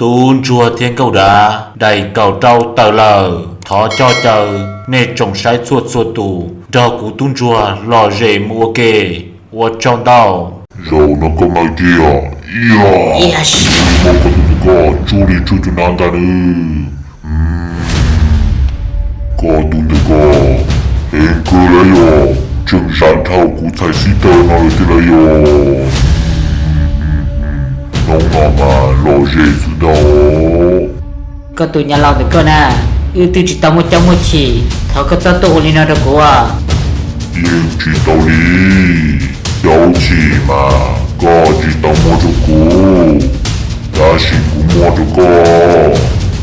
Tub ntsuag thiab nkauj dav daim kaum rau tawm lawm. Thov coj caw nej tsoom saib txhua txhua tus nrog kuv tub ntsuag lom zem mus ua ke. Ua tsaug ntau. Zaum no koj mam tiag, ib yam li muab koj tus ntawm koj tsuj li tsuj tus nab ntaj nws. Koj tus ntawm koj heev kawg lawm yog, tseem zam dhau kuv txhais xib taws no lawm tiag lawm yog. Hnub no mas lom zem xwb ntag. Koj tus nyav laus ntawm koj na, wb twb tsis tau muaj caub muaj chim, thov koj txhob tuaj ua li no rau kuv. Yeej tsis tau li, caub chim mas koj tsis tau muab rau kuv, tab sis kuv muab rau koj.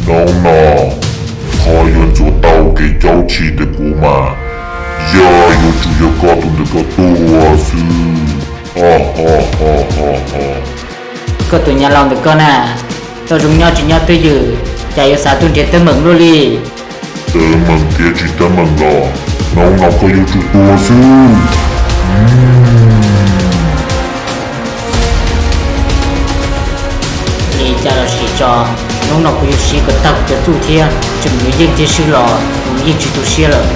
Hnub no koj yuav ntxuav tau kev caub chim ntawm kuv mas yog yuav tsum yog koj tus ntawm koj tuag xwb. Koj tus nyav laus ntawm koj na, tau zoo nyob tsis nyob twj ywm, cas yuav xav tuaj nrhiav teeb meem luaj li. Teeb meem thiab tsis teeb meem los hnub no koj yuav tsum tuag xwb. Li cas los sis tso, hnub no kuv yuav siv kom tag kuv cov txuj thiab, tseem yuav yeej thiab swb los kuv yeej tsis tu siab lawm.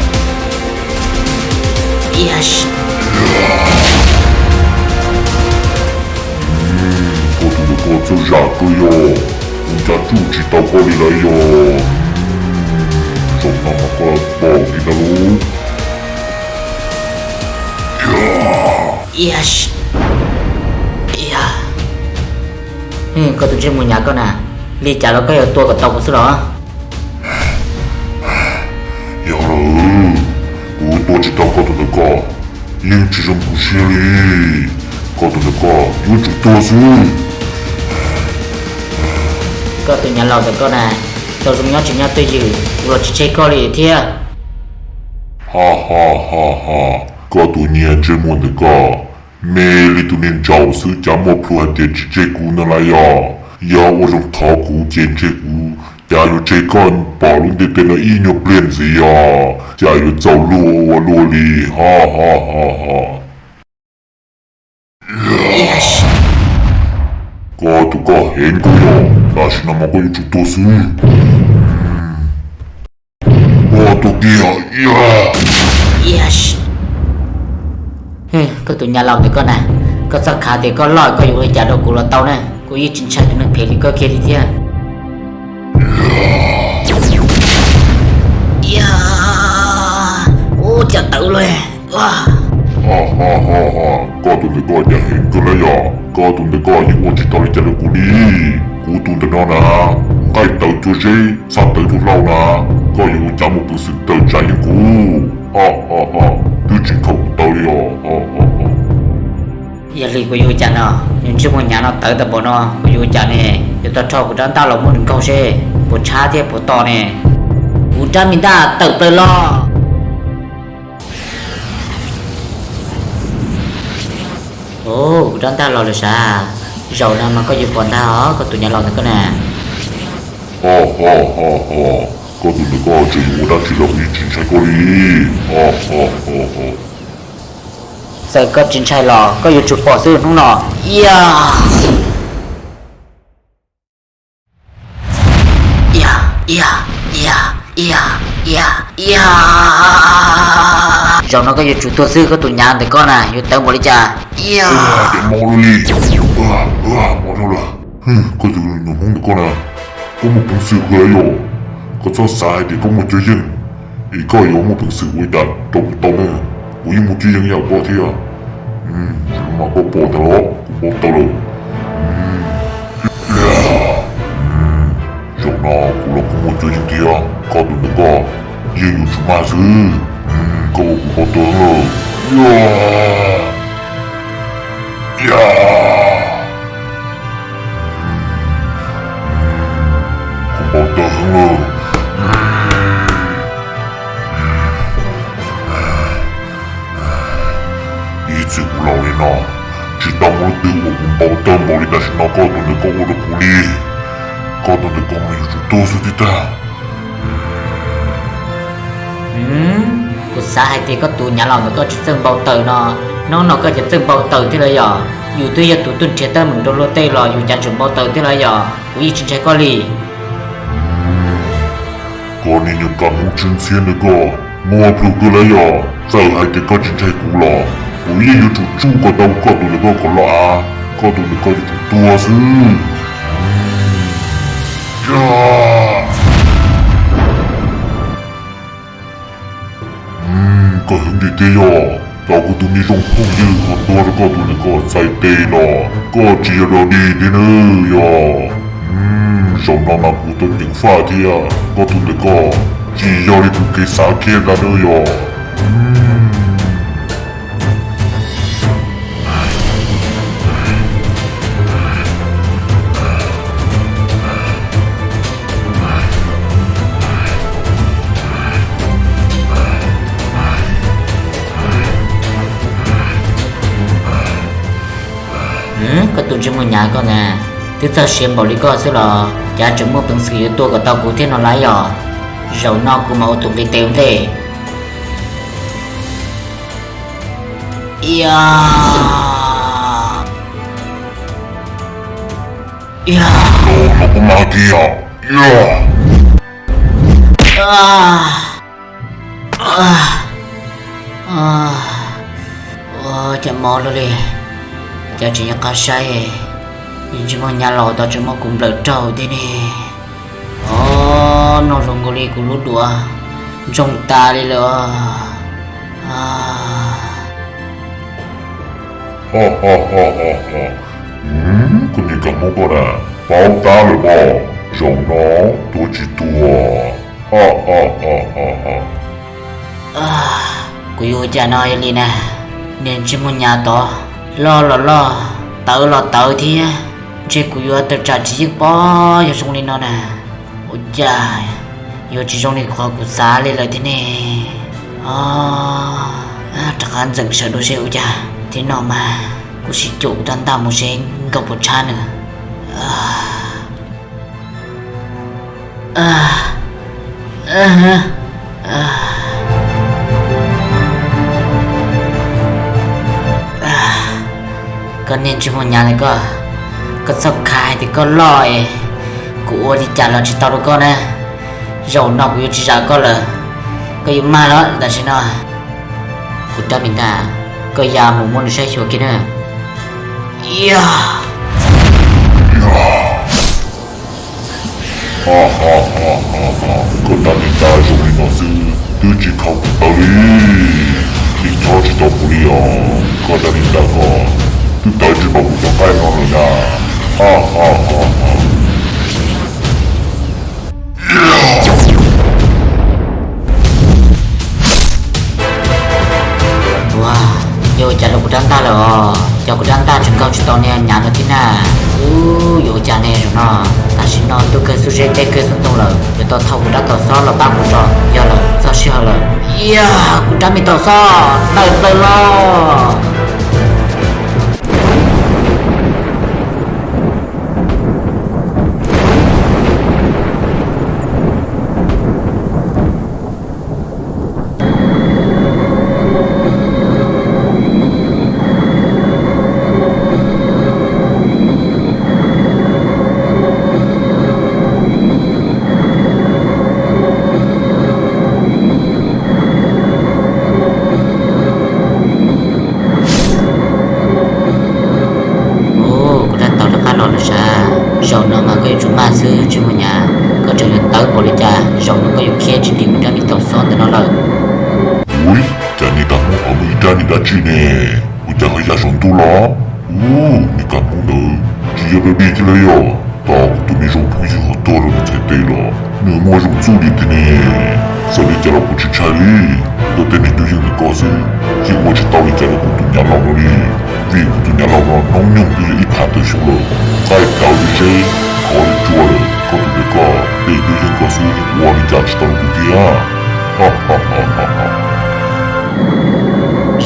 Koj tus ntawm koj txawj zam kawg yog, kuv ncav tsuj tsis tau koj li lawm yog. Zaum no mas koj pom kiag ntag lauj. Koj tus ntsej muag nyav koj na, li cas los koj yuav tua kom tau kuv xwb los? Yog lawm, kuv tua tsis tau koj tus ntawm koj, yeej tsis zoo kuv siab li. Koj tus ntawm koj yuav tsum tuag xwb. Koj tus nyav laus ntawm koj na, tau zoo nyob tsis nyob twj ywm, kuv los tsis tseg koj li thiab. Ha ha ha ha, koj tus nyiag ntsej muag ntawm koj, me li tus niag ntsaum xwb cas muaj plhu hais tias tsis tseg kuv no lawm yog. Yog ua zoo thov kuv ces ntshe kuv cas yuav tseg koj pom lub ntiaj teb no ib nyuag pliag ntxiv yog, cas yuav txaus luag ua luaj li. Ha ha ha ha. Koj tus koj heev kawg yog, tam sim no mas koj yuav tsum tuag xwb. Koj tus kiag. Koj tus nyav laus ntawm koj na, koj txhob khav tias koj loj koj yuav ua li cas rau kuv los tau na, kuv yeej tsis ntshai tus neeg phem li koj kiag li thiab. Ua cas tawv lawm. Koj tus ntawm koj cas heev kawg lawm yog, koj tus ntawm koj yeej ua tsis tau li cas rau kuv li. Kuv tus ntawm no na, nqaij tawv cuag zeb, txhaj tawv cuag hlau na, koj yuav ua cas muaj peev xwm tawm tsam yeej kuv. Twb tsis khaum kuv taw li os. Yog li kuv yuav ua cas no, nws ntsej muag nyav no tawv tau npaum no kuv yuav ua cas ne? Yuav tau rho kuv rab ntaj los muab nws nkaug seb puas tshab thiab puas to ne. Kuv rab me ntaj tawm plaws los. Kuv rab ntaj los lawm sav. Zaum no mas koj yuav pom ntag os koj tus nyav laus ntawm koj na. Koj tus ntawm koj tseem yuav ua dab tsi los kuv yeej tsis ntshai koj li. Txawm koj tsis ntshai los koj yuav tsum pom xwb hnub no. Zaum no koj yuav tsum tuag xwb koj tus nyav ntawm koj na, yuav tawv npaum li cas. Ua li, ua li, ua li. Koj tus nyuam hmoob ntawm koj na, koj muaj peev xwm kawg yog, koj txhob xav hais tias koj muaj cuab yeej es koj yuav muaj peev xwm ua li cas rau kuv tau na. Kuv yeej muaj cuab yeej ib yam koj thiab. Zaum no mas koj pom ntag los kuv npau taws lawm. Zaum no kuv los kuj muaj cuab yeej thiab, koj tus ntawm koj yeej yuav tsum mag xwb. Koj ua kuv npau taws heev lawm. Kuv npau taws heev lawm. Ib txwm kuv laus li no, tsis tau muaj leej twg ua kuv npau taws npaum li tam sim no koj tus ntawm koj ua rau kuv li. Koj tus ntawm koj mas yuav tsum tuag xwb tiag tag. Kuv xav hais tias koj tus nyav laus ntawm koj tsis txawj npau taws no, hnub no koj ces txawj npau taws thiab los yog? Yus twb yog tus tuaj nrhiav teeb meem rau luag tej los yus cav tseem npau taws thiab los yog? Kuv yeej tsis ntshai koj li. Koj niag nyuag kab hmoov tsis ntxhiab ntawm koj, muaj plhus kawg los yog? Txawm hais tias koj tsis ntshai kuv los kuv yeej yuav tsum tsuj kom tau koj tus ntawm koj kom loj av, koj tus ntawm koj yuav tsum tuag xwb. Koj heev li thiab yog? Tau kuv tus me zoo phooj ywg ho tuag rau koj tus ntawm koj txhais tes los koj tsis yog dog dig thiab nawb yog? Zaum no mas kuv tau ceev faj thiab, koj tus ntawm koj tsis yog li kuv kev xav kiag ntag nawb yog. Koj tus ntsej muag nyav koj na, twb txog siav npaum li koj xwb los cas tseem muaj peev xwm yuav tua kom tau kuv thiab no lawm yog? Zaum no kuv mam ua tus nqis tes ua ntej. Ua, ua, ua, cas mob luaj li, cas tseem yuav qab saib, ntsej muag nyav los tau tseem muab kuv nplawm raug thiab ne. Os, noj zoo nkaus li kuv lub duav ntsoog tas li lawm. Koj niag kab hmoov koj na, paub tab lawm pob, zaum no tuav tsis tuag. Kuv yuav ua cas no yog li na, niag ntsej muag nyav tod, loj los loj, tawv los tawv thiab, ntshe kuv yuav tawm tsam tsis yeej pob yog zoo li no na. Ua cas yuav tsis zoo li qhov kuv xav li lawm thiab ne. Rov qab ntxeem sawv dua seb ua cas, thiab no mas kuv sim cuam kuv rab ntaj mus seb nkauj puas tshab nws. Koj niag ntsej muag nyav ntawm koj, koj txhob khav hais tias koj loj es kuv ua li cas los tsis tau rau koj na. Zaum no kuv yuav tsis zam koj lawm, koj yuav mag lawm tam sim no. Kuv rab me ntaj, koj ya mus muab nws saib xyuas kiag na. Koj rab me ntaj zoo li no xwb twb tsis khaus kuv tawv li, yeej nyob tsis tau kuv li os. Koj rab me ntaj koj twb tawv tsis npaum kuv cov nqaij no lawm na. Ua, yuav ua cas rau kuv rab ntaj lawm os? Cov kuv rab ntaj tseem nkaug tsis tau niag nyav no thiab na. Ub, yuav ua cas ne zaum no? Tam sim no ntuj kawg xub zeb teb kawg xub ntoo lawm, yuav tau thauj kuv rab taus xob los pab kuv tso yog lawm, txog sij hawm lawm. Iab, kuv rab me taus xob tawm plaws los. Ub, kuv rab taus rov qab los lawm sav. Zaum no mas koj yuav tsum mag xwb ntsej muag nyav. Koj tseem yuav tawv npaum li cas, zaum no koj yuav khiav tsis dim kuv rab me taus xob ntawm no lawm. Ub, cas niag kab hmoov ho muaj ib rab niag dab tsi ne? Ua cas ho ya saum ntuj los? Ub, niag kab hmoov ntawd tsis yog dog dig thiab los yog? Tau kuv tus me zoo phooj ywg ho tuag rau nws txhais tes los nws muaj zoo txuj li thiab ne. Txawm li cas los kuv tsis ntshai li. Koj tej niag cuab yeej ntawm koj xwb yeej ua tsis tau li cas rau kuv tus nyav laus no li. Vim kuv tus nyav laus no hnub nyoog twb yog ib phav tawm xyoo lawm, nqaij tawv zeb khov li tsua lawm. Koj tus ntawm koj tej cuab yeej koj xwb yeej ua li cas tsis tau rau kuv thiab.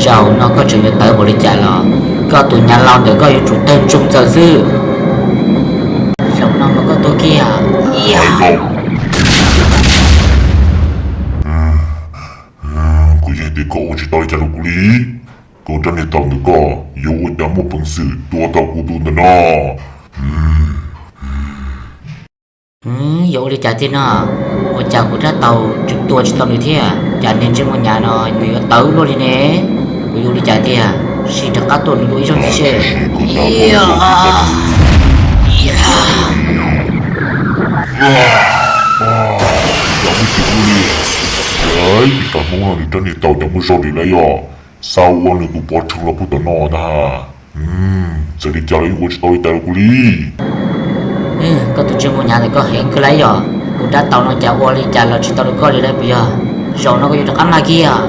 Zaum no koj tseem yuav tawv npaum li cas los koj tus nyav laus ntawm koj yuav tsum tawg ntsoog txaws xwb. Zaum no mas koj tuag kiag. Kuv yeej tias koj ua tsis tau li cas rau kuv li. Koj rab niag taus ntawm koj yuav ua cas muaj peev xwm tua tau kuv tus ntawm no? Yuav ua li cas tiag no? Ua cas kuv rab taus tseem tua tsis tau nws thiab? Cas niag ntsej muag nyav no nws yuav tawv luaj li ne? Kuv yuav ua li cas tiag? Sim rov qab tua nws dua ib zaug ntxiv seb. Cas muaj tseem ua li, cas Hmoob no nws rab niag taus cas muaj zog li lawm yog? Xa ua nws kuv pov tsheej los puag tom no ntag. Txawm li cas los yeej ua tsis tau li cas rau kuv li. Koj tus ntsej muag nyav ntawm koj heev kawg lauj yog. Kuv rab taus no cas ua li cas los tsis tau rau koj li lawm puas yog? Zaum no koj yuav rov qab mag kiag.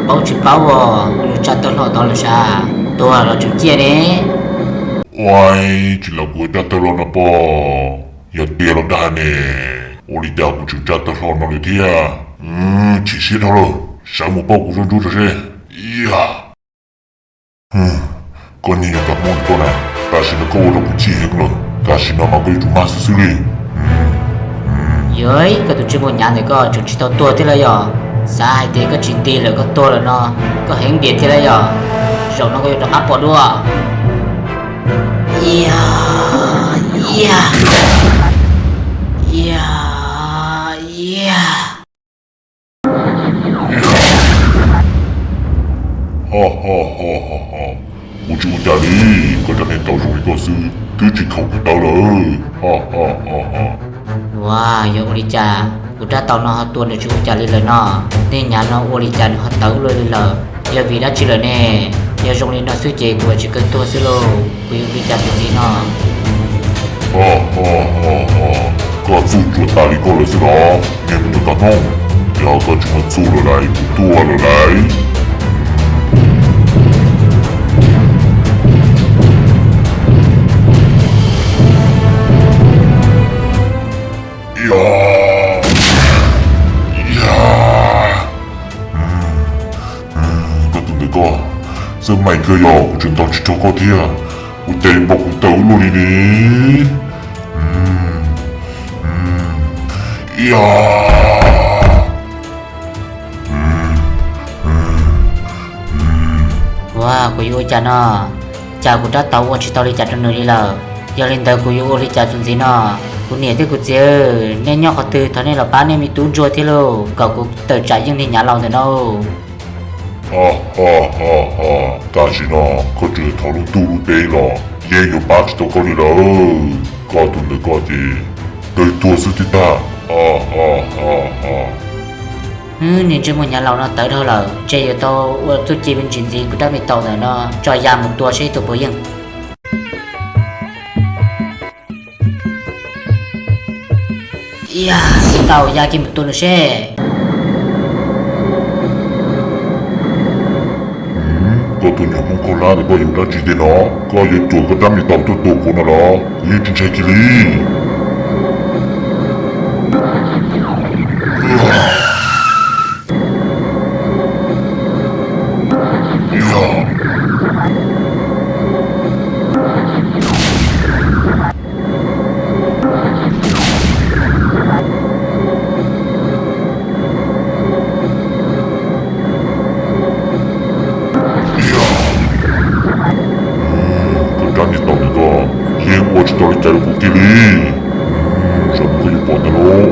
Paub tsis paub os, kuv yuav tsa tawg hlo tod lawm sav, tuag los tseem ciaj ne. Ua, tsis lam kuv tsa tawg hlo no pog, yog tiag los dag ne. Ua li cas kuv tseem tsa tawg hlo no lawm thiab? Chim siab dhau lawm, sawv mus pauj kuv zuj zus rau seb. Koj niag yog tus Hmoob ntawm koj na, tam sim no koj ua rau kuv chim heev lawm, tam sim no mas koj yuav tsum mag xwb xwb li. Yog koj tus ntsej muag nyav ntawm koj tseem tsis tau tuag thiab lauj yog? Xav hais tias koj tsis nti lawm koj tuag lawm no, koj heev npias thiab lauj yog? Zaum no koj yuav rov qab pom dua. Kuv tsis ua cas li, koj rab niag taus zoo li koj xwb twb tsis khaum kuv tawv lawm. Ua, yog ua li cas kuv rab taus no ho tua nws tsis ua cas li lawm no? Niag nyav no ua li cas nws ho tawv luaj li lawm? Yog vim dab tsi lawm ne? Yog zoo li no xwb ces kuv tsis kawg tuag xwb lauj, kuv yuav ua li cas tus ntxiv no? Koj txuj tsuas tas li koj lawm xwb los, niag me tub tag Hmoob, yog koj tsis muaj txuj lawm lauj, kuv tuag lawm lauj. Koj tus ntawm koj, xab maim kawg yog kuv tseem ntaus tsis raug koj thiab, ua cas yuav npaum kuv tawv ua luaj li ne? Ua, kuv yuav ua cas no? Cas kuv rab taus ua tsis tau li cas rau nws li lawm? Yog li ntawd kuv yuav ua li cas tus ntxiv no? Kuv niam thiab kuv txiv, nej nyob qhov twg, thov nej los pab nej me tub ntsuag thiab lauj, kom kuv tawm tsam yeej niag nyav laus ntawm no. Tam sim no koj tseem thov lub ntuj lub teb los yeej yuav pab tsis tau koj li lawm. Koj tus ntawm koj ces kawg tuag xwb tiag tag. Niag ntsej muag nyav laus no tawv dhau lawm, ntshe yuav tau ua txuj ci me ntsis ntxiv kuv rab me taus ntawm no tso ya mus tua seb tua puas yeej. Tau ya kiag mus tua nws seb. Koj tus nyuag Hmoob khaub hlab ntawm koj yuav dab tsi tiag no? Koj yuav cuam koj rab me taus tuaj tua kuv no los? Kuv yeej tsis ntshai kiag li. Koj rab niag taus ntawm koj yeej ua tsis tau li cas rau kuv kiag li. Zaum no koj yuav pom ntag lauj.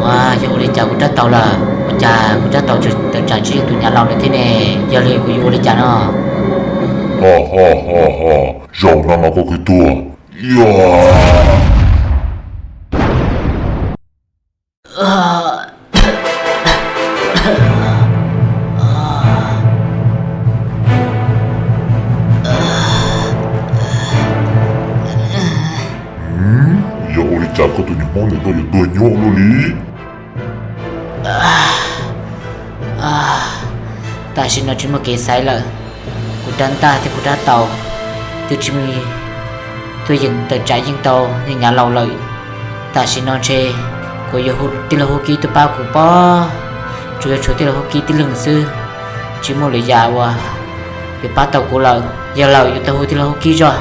Ua, yog ua li cas kuv rab taus lawm? Ua cas kuv rab taus tseem tawm tsam tsis yeej tus nyav laus no thiab ne? Yog li kuv yuav ua li cas no? Zaum no mas koj kawg tuag. Yog ua li cas koj tus nyuag Hmoob ntawm koj yuav tuag nyuaj ua luaj li? Tam sim no tsis muaj kev xaiv lawm. Kuv rab ntaj thiab kuv rab taus twb tsis muaj tuaj yeem tawm tsam yeej tau niag nyav laus lawm. Tam sim no ntshe Kuv yuav hu tij laug Huab Kib tuaj pab kuv pob, tsuas yuav tshuav tij laug Huab Kib tib leeg xwb, tsis muaj lwm yam uas yuav pab tau kuv lawm. Yog lawm yuav tau hu tij laug Huab Kib tso.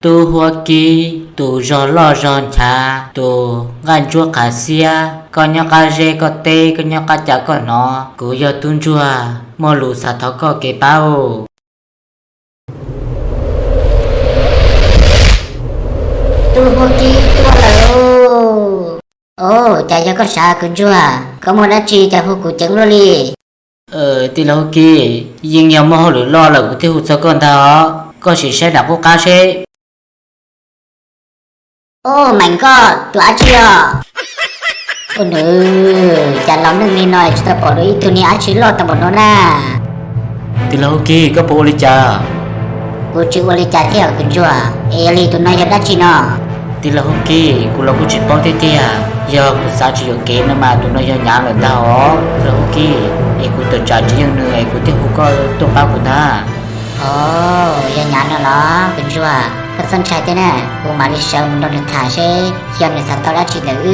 Tub Huab Kib, tus zog loj zog nchav, tus nqaij ntsuab qhav xiab, koj nyob qab zeb koj teb, koj nyob qab ca koj hnov, kuv yog tub ntsuag, muaj lus xav thov koj kev pab. Tub Huab Kib tuaj lawm. Ov, cas yog koj sav kwv ntsuag, koj muaj dab tsi cas hu kuv ceev luaj li? Tij laug Huab Kib, yeej yog muaj hauj lwm loj lawm kuv thiaj hu txog koj ntag os, koj sim saib nram qub qab seb. Ov, meem koj tus dab tsi os? Ua nws, cas laus neej li no tsis tau pom dua ib tug niag dab tsi loj tau npaum no na. Tij laug Huab Kib, koj puas ua li cas? Kuv tsis ua li cas thiab kwv ntsuag, es yog li tus no yog dab tsi no? Tij laug Huab Kib, kuv los kuj tsis paub thiab tiag, yog kuv xav tsis yuam kev no mas tus no yog nyav lawm ntag os tij laug Huab Kib, es kuv tawm tsam tsis yeej nws es kuv thiaj hu koj tuaj pab kuv ntag. Ov, yog nyav no los kwv ntsuag, koj txhob ntshai thiab na, kuv mam li sawv mus nrog nws tham seb yog nws xav tau dab tsi ntawm wb.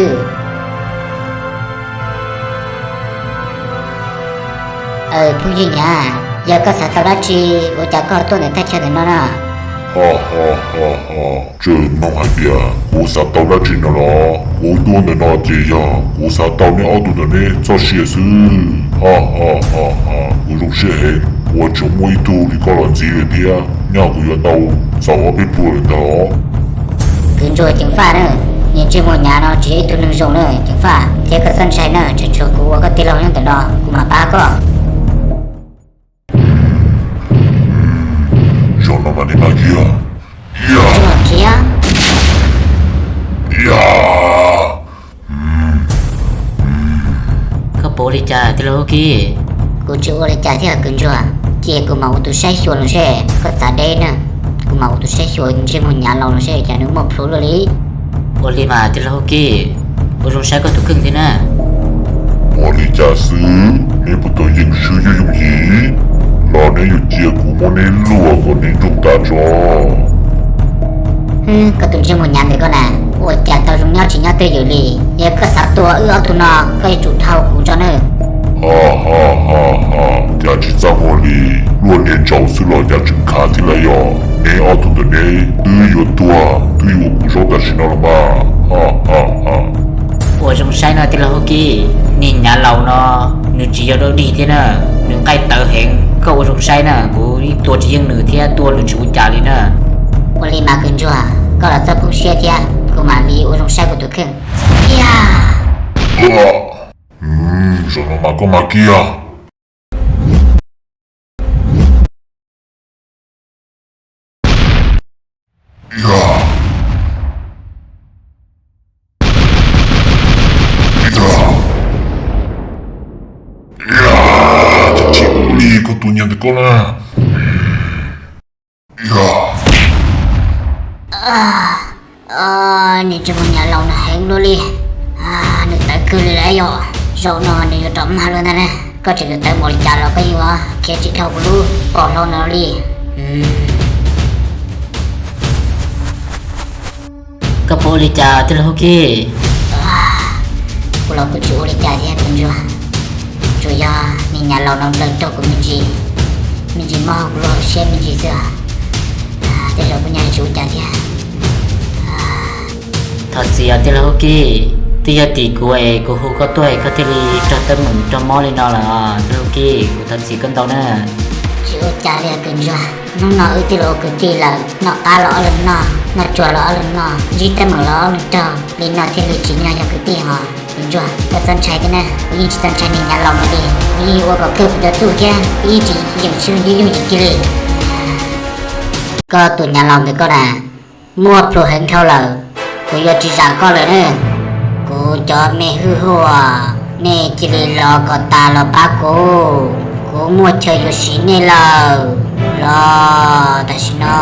Aws, phooj ywg nyav, yog koj xav tau dab tsi ua cas koj tuaj ntawm thaj chaw ntawm no na? Tseem nug hais tias kuv xav tau dab tsi no los, kuv tuaj ntawm no ces yog kuv xav tau neb ob tug ntawm neb txoj sia xwb. Kuv zoo siab heev uas tseem muaj ib tug li koj los ntxiv lawm thiab, nyaj kuv yuav tau txaus ob peb pluag lawm ntag os. Kwv ntsuag ceev faj na, niag ntsej muag nyav no tsis yog ib tug neeg zoo na ceev faj, thiab koj txhob ntshai na, tseem tshuav kuv ua koj tij laug nyob ntawm no, kuv mam pab koj. Zaum no mas nej mam khiav. Khiav. Koj puas ua li cas tij laug Huab Kib? Kuv tsis ua li cas thiab kwv ntsuag, cia kuv mam ua tus saib xyuas los seb, koj txav deb na, kuv mam ua tus saib xyuas ntsej muag nyav laus los seb cas nws muaj plhus luaj li. Ua li mas tij laug Huab Kib, ua zoo saib koj tus kheej thiab na. Ua li cas xwb, neb puas tau yeej swb yooj yooj yim los neb yuav cia kuv muab neb luam kom neb nrug tas tso. Koj tus ntsej muag nyav ntawm koj na, ua cas tau zoo nyob tsis nyob twj ywm li. Yog koj xav tua wb ob tug no, koj yuav tsum dhau kuv tso nawb. Ha ha ha ha, cas tsis txaj muag li, luaj niag ntsaum xwb los cas tseem khav thiab lauj. Yog neb ob tug ntawm neb twb yuav tuag twb yuav ua kuv zaub tam sim no los mas. Ha ha ha. Ua zoo saib no tij laug Huab Kib, niag nyav laus no nws tsis yog dog dig thiab na, nws nqaij tawv heev, koj ua zoo saib na, kuv yeej tua tsis yeej nws thiab tua nws tsis ua cas li na. Ua li mas kwv ntsuag, koj los txhob poob siab thiab, kuv mam li ua zoo saib kuv tus kheej. Zaum no mas koj mas kiag. Chim li koj tus nyav ntawm koj na. Niag ntsej muag nyav laus no heev luaj li, nws tawv kawg li lawm yog. Zaum no nws yuav rov mag luaj ntag na. Koj tseem yuav tawv npaum li cas los koj yuav khiav tsis dhau kuv lub pom hlau no li. Koj puas ua li cas tij laug Huab Kib? Kuv los kuv tsis ua li cas thiab kwv ntsuag, tsuas yog niag nyav laus no nplawg raug kuv me ntsis, me ntsis mob hauv kuv lub hauv siab me ntsis xwb. Tej zaum kuv nyaj tsis ua cas thiab. Thov txim os tij laug Huab Kib, twb yog tim kuv es kuv hu koj tuaj es koj thiaj li raug teeb meem raug mob li no lawm os tij laug Huab Kib, kuv thov txim koj ntau na. Tsis ua cas li kwv ntsuag, hnub no wb twb los ua kwv tij lawm, noj qab los ob leeg noj, noj tsuag los ob leeg noj, ntsib teeb meem los ob leeg raug, li no thiaj li tsim nyog yog kwv tij hos. Kwv ntsuag, koj txhob ntshai thiab na, kuv yeej tsis tau ntshai niag nyav laus no li, kuv yeej yuav ua kom kawg kuv cov txuj thiab, kuv yeej tsis yeem swb yooj yooj yim kiag li. Koj tus nyav laus ntawm koj na, muaj plhus heev dhau lawm, kuv yuav tsis zam koj lawm na. Kuv cov me hwj huam, nej cia li los kom tas los pab kuv, kuv muaj chaw yuav siv nej lawm los tam sim no.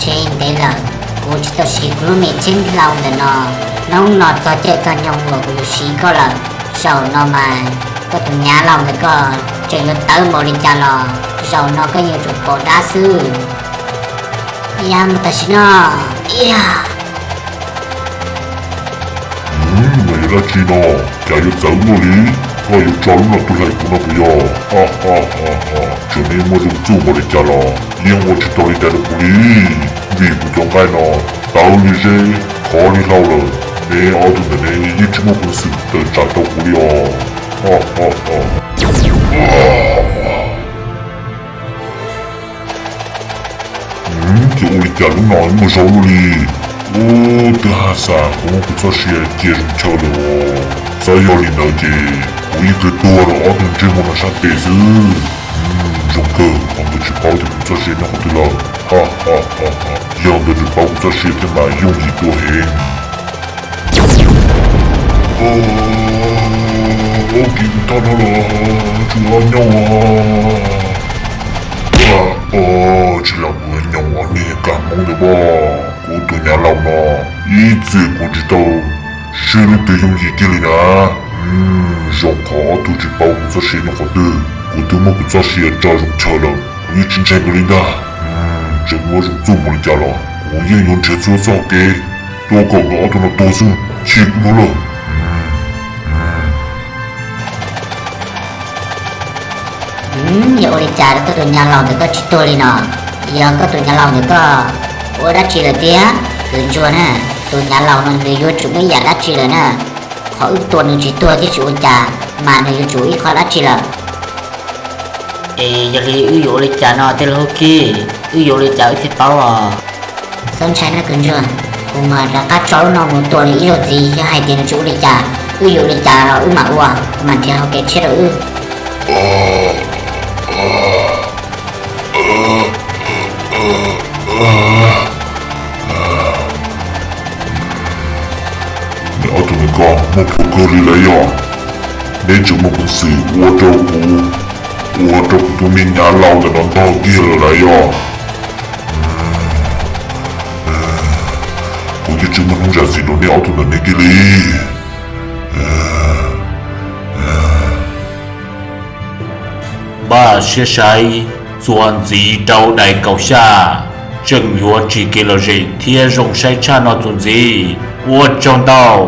Tsheb ntev lawm, kuv tsis tau siv kuv lub me tsheb hlau ntawm no. Hnub no txog caij txog nyoog uas kuv yuav siv koj lawm. Zaum no mas koj tus nyav laus ntawm koj tseem yuav tawv npaum li cas los zaum no koj yuav tsum pom dab xwb. Ya mus tam sim no. Yog no yog dab tsi no? Cas yuav txawv luaj li? Koj yuav tso lub no tuaj hlais kuv no puas yog? Tseem neb muaj zoo txuj npaum li cas los yeej ua tsis tau li cas rau kuv li. Vim kuv cov nqaij no tawv li zeb khov li hlau lawm, neb ob tug ntawm ne yeej tsis muaj peev xwm tawm tsam tau kuv li os. Ces ua li cas lub no muaj zog luaj li? Ub, twb haj xam kuv muab kuv txoj sia cia zoo chaw lawm os. Xav yog li ntawd ces kuv yeej tuag rau ob tug ntsej muag no sab tes xwb. Zoo kawg qhov nkawd tsis paub tias kuv txoj sia nyob qhov twg lawm. Yog nkawd tseem paub kuv txoj sia thiab mas yooj yim tuaj heev. Ua kiv tus thoj no los tsuas nyob ua. Tsis los kuv nyob ua niag kag hmoob ntawd pob. Kuv tus nyav laus no ib txwm kuv tsis tau sib lub twg yooj yim kiag li na. Zoo qhov ob tug tsis paub kuv txoj sia nyob qhov twg. Kuv twb muab kuv txoj sia tso zoo chaw lawm, kuv yeej tsis ntseeg nkawd li ntag. Tseem muaj zoo txuj npaum li cas los kuv yeej yuav nrhiav txhua txoj kev tua kom nkawd ob tug no tuag xwb, chim kuv mus lawm. Yog ua li cas koj tus nyav laus ntawd koj tsis tuag li no? Yog koj tus nyav laus ntawd koj ua dab tsi lawm tiag? Kwv Ntsuag na, tus nyav laus no nws yuav tsum muaj ib yam dab tsi lawm na. Qhov wb tua nws tsis tuag thiab tsis ua cas, mas nws yuav tsum ib qho dab tsi lawm. Es yog li wb yuav ua li cas no tej laug Hub Kib? Wb yuav ua li cas wb thiaj paub os? Txhob ntshai nawb Kwv Ntsuag, kuv mam rov qab tso lub no mus tua nws ib zaug ntxiv, yog hais tias nws tsis ua li cas, wb yuav ua li cas los wb mam ua, kuv mam nrhiav hau kev tshiab rau wb. Neb ob tug ntawm ko muaj plhus kawg li lawm yog? Neb tseem muaj peev xwm ua rau kuv, ua rau kuv tus me nyav laus ntawm no ntog kiag lawm lawm yog? Kuv yeej tsis muaj hnub zam txim rau neb ob tug ntawm neb kiag li. Npaj siab saib, txuas ntxiv rau daim kaum xya, tseem yuav tsim kev lom zem thiab zoo saib tshaj no txuas ntxiv. Ua tsaug ntau.